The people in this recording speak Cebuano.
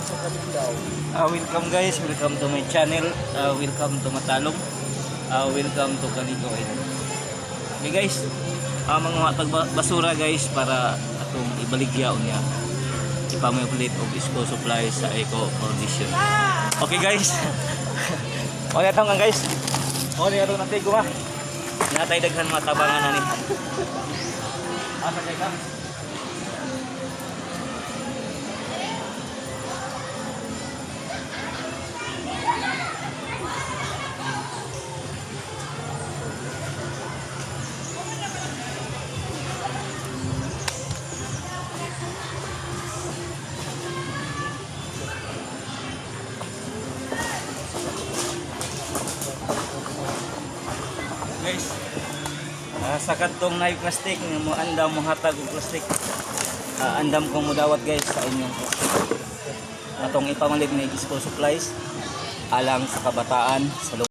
Sa Kalindaw. Welcome guys, welcome to my channel. Welcome to Matalom. Welcome to Canigo Island. Okay guys, mga tag basura guys para atong ibaligya unya ipamay-ulit og school supplies sa Eco Foundation. Okay guys. Okay atong nga guys. Okay atong natigo ha. Natay daghan mga tabangan ani. Asa kay ka? Guys, sa kadtong na plastic nga mo andam mo hatag og plastic. Andam kong mudawat guys sa inyong plastic. Atong ipamalit ni school supplies alang sa kabataan sa